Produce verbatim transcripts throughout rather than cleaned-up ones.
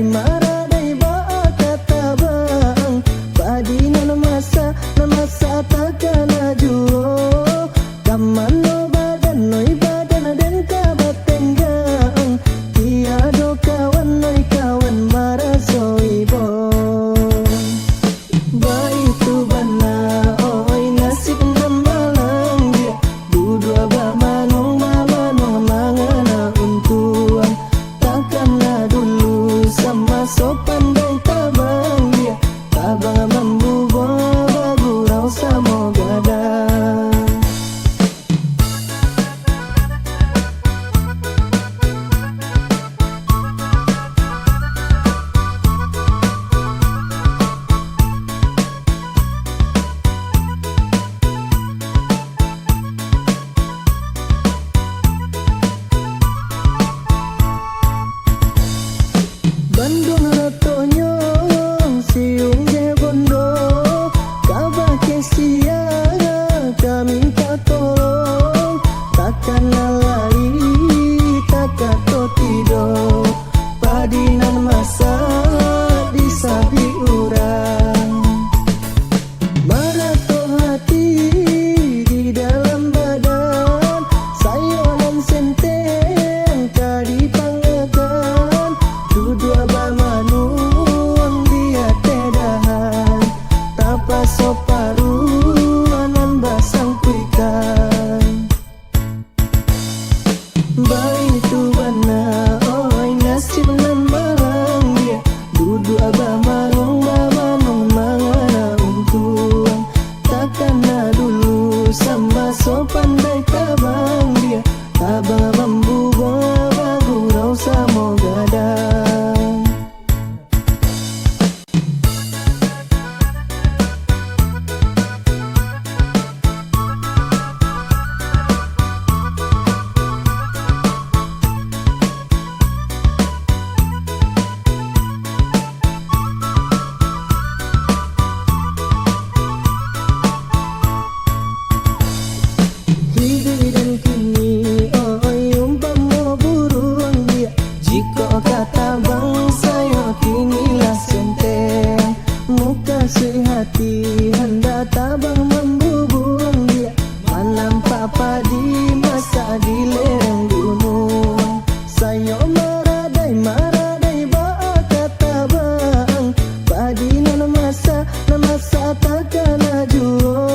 Maradai baa ka tabang, padi nan masak, nan masak takana juo. Ka mano badan, oi, badan den ka batenggang, tiado kawan, oi, kawan maraso ibo. Baitu bana, oi, nasib nan balambiak, duduak bamanuang, bamanuang mangana untuang. Takana dulu samaso pandai tabang, tabang mambubuang, bagurau samo gadang. Banduang ratonyo, siung je bondo, ka bakeh sia, ka mintak tolong, takana lai, takato tido, padi nan masak disabik urang. Maratok hati di dalam badan, sayo nan senteng ka dipangakan, duduak bamanuang di ateh dahan, tapaso paruah nan basangkuikan. Baitu bana, oi, nasib nan balambiak, duduak bamanuang, bamanuang mangana untuang. Takana dulu samaso pandai tabang, tabang mambubuang, bagurau samo gadang. Hiduik den kini, oi, umpamo buruang liak. Jikok ka tabang, sayo kini lah senteng. Mukasuik hati, handak tabang mambubuang liak. Manampak padi masak di lereng gunuang. Sayo maradai, maradai baa ka tabang. Padi nan masak, nan masak takana juo.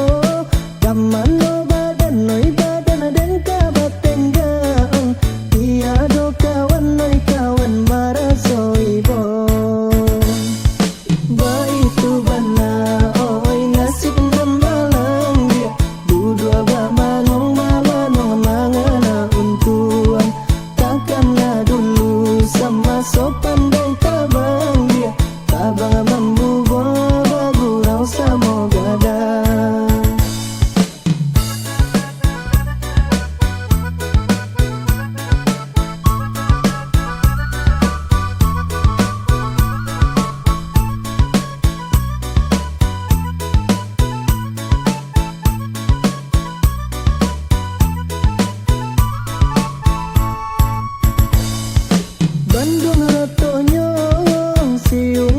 Ka mano badan, oi, badan den ka batenggang, tiado kawan, oi, kawan maraso ibo. Baitu bana, oi, nasib nan balambiak, duduak bamanuang, bamanuang mangana untuang. Takana dulu samaso pandai tabang, tabang mambubuang, bagurau samo gadang. Banduang ratonyo, siung